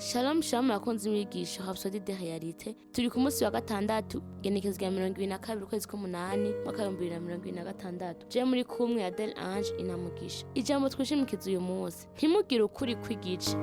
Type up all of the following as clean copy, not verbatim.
Shalom shalom abakunzi b'inyigisho Rhapsodie de Réalité. Turi ku munsi wa gatandatu, igenekerezo rya 22 ukwezi k'umunani, mwaka 2026. Je muri kumwe Adele Ange Inamugisha. Ijambo twishimikiza uyu munsi: ntimugire ukuri kw'igice.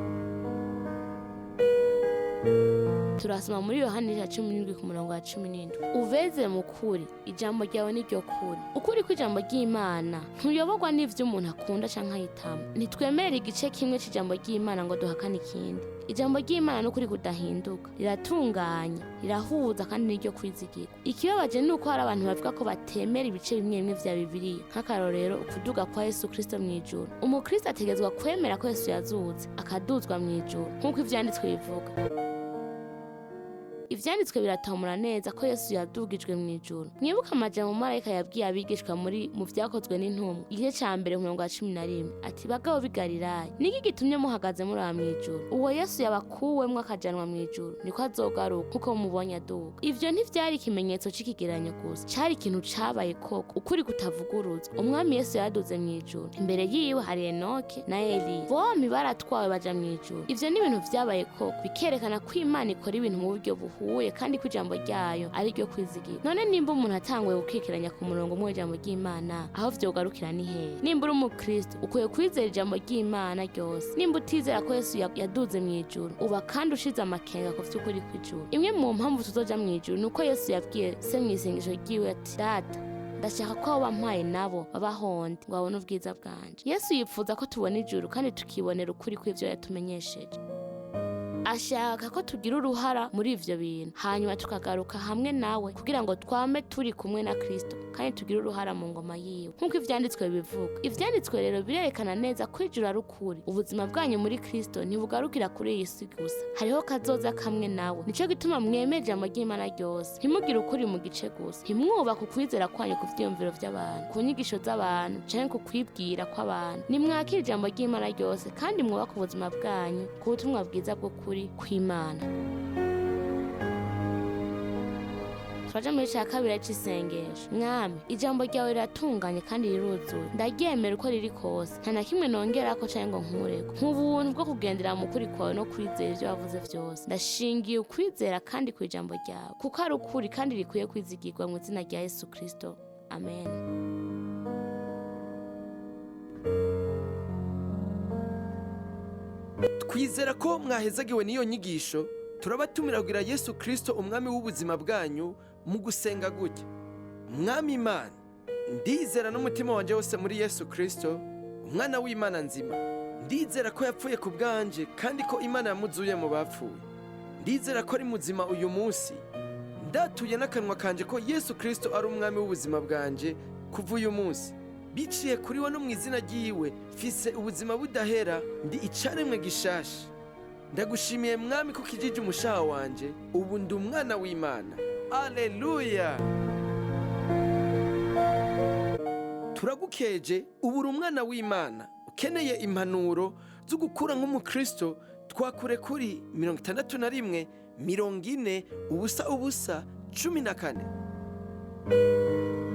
Turasoma muri Yohani ica 17 ku murongo wa 17: "Ubeze mu kuri, ijambo ryawe ni ryo kuri." Ukuri kw'ijambo ry'Imana ntuyoborwa n'ivyo umuntu akunda canke ahitamo. Ntitwemerera igice kimwe c'ijambo ry'Imana ngo duhakane ikindi. Ijambo ry'Imana n'ukuri kudahinduka, riratunganya, rirahuza kandi niryo kwizigirwa. Ikibabaje ni uko hari abantu bavuga ko batemera ibice bimwe bimwe vya Bibiliya, nk'akarorero ukuduga kwa Yesu Kristo mw'ijuru. Umukristo ategerezwa kwemera ko Yesu yazutse akaduzwa mw'ijuru nk'uko ivyanditswe bivuga. Ivyanditswe biratomora neza ko Yesu yadugijwe mw'ijuru. Mwibuke amajambo marayika yabwiye abigishwa muri mu Vyakozwe n'Intumwa igice ca mbere, umurongo wa 11, ati: "Bagabo b'i Galilaya, niki gitumye muhagaze muraba mw'ijuru? Uwo Yesu yabakuwemwo akajanwa mw'ijuru niko azogaruka nkuko mubonye aduga." Ivyo ntivyari ikimenyetso c'ikigereranyo gusa, cari ikintu cabaye koko, ukuri kutavuguruzwa. Umwami Yesu yaraduze mw'ijuru. Imbere yiwe hari Enoke na Eliya, bompi baratwawe baja mw'ijuru. Ivyo ni ibintu vyabaye koko, bikerekana ko Imana ikora ibintu mu buryo buhuye kandi ko ijambo ryayo ari ryo kwizigira. None nimba umuntu atanguye gukekeranya ku murongo umwe w'ijambo ry'Imana, aho vyogarukira ni hehe? Nimba uri umukristo, ukwiye kwizera ijambo ry'Imana ryose. Nimba utizera ko Yesu yaduze mw'ijuru, uba kandi ushize amakenga ku vy'ukuri kw'ijuru. Imwe mu mpamvu tuzoja mw'ijuru ni uko Yesu yabwiye Se mw'isengesho ryiwe ati: "Data, ndashaka ko abo wampaye nabo baba ahondi, ngo babone ubwiza bwanje." Yesu yipfuza ko tubona ijuru kandi tukibonera ukuri kw'ivyo yatumenyesheje. Ashaka ko tugira uruhara muri ivyo bintu, hanyuma tukagaruka hamwe nawe kugira ngo twame turi kumwe na Kristo kandi tugire uruhara mu ngoma yiwe nk'uko ivyanditswe bivuga. Ivyanditswe rero birerekana neza ko ijuru ari ukuri. Ubuzima bwanyu muri Kristo ntibugarukira kuri iyi si gusa, hariho kazoza kamwe nawe. Nico gituma mwemera ijambo ry'Imana ryose. Ntimugire ukuri mu gice gusa. Ntimwubake ukwizera kwanyu ku vyiyumviro vy'abantu, ku nyigisho z'abantu canke ku kwibwira kw'abantu. Nimwakire ijambo ry'Imana ryose kandi mwubake ubuzima bwanyu ku butumwa bwiza bw'ukuri kw'Imana. Turaja muri ca kabiri c'isengesho. Mwami, ijambo ryawe riratunganye kandi riruzuye. Ndaryemera uko riri kose, nta na kimwe nongerako canke ngo nkureko. Nk'ubuntu bwo kugendera mu kuri kwawe no kwizera ivyo wavuze vyose. Ndashingiye ukwizera kandi ku ijambo ryawe, kuko ari ukuri kandi rikwiye kwizigirwa. Mu izina rya Yesu Kristo, amen. Twizera ko mwahezagiwe n'iyo nyigisho. Turabatumira kugira Yesu Kristo umwami w'ubuzima bwanyu mu gusenga gutya: Mwami Imana, ndizera n'umutima wanjye wose muri Yesu Kristo, umwana w'Imana nzima. Ndizera ko yapfuye ku bwanje kandi ko Imana yamuzuye mu bapfuye. Ndizera ko ari muzima uyu munsi. Ndatuye n'akanwa kanje ko Yesu Kristo ari umwami w'ubuzima bwanje kuva uyu munsi. Biciye kuri we no mu izina ryiwe, mfise ubuzima budahera, ndi icaremwe gishasha. Ndagushimiye Mwami ko ukijije umushaha wanje. Ubu ndi umwana w'Imana. Aleluya! Turagukeje, ubu uri umwana w'Imana. Ukeneye impanuro zo gukura nk'umukristo, twakure kuri 61 40 00 14.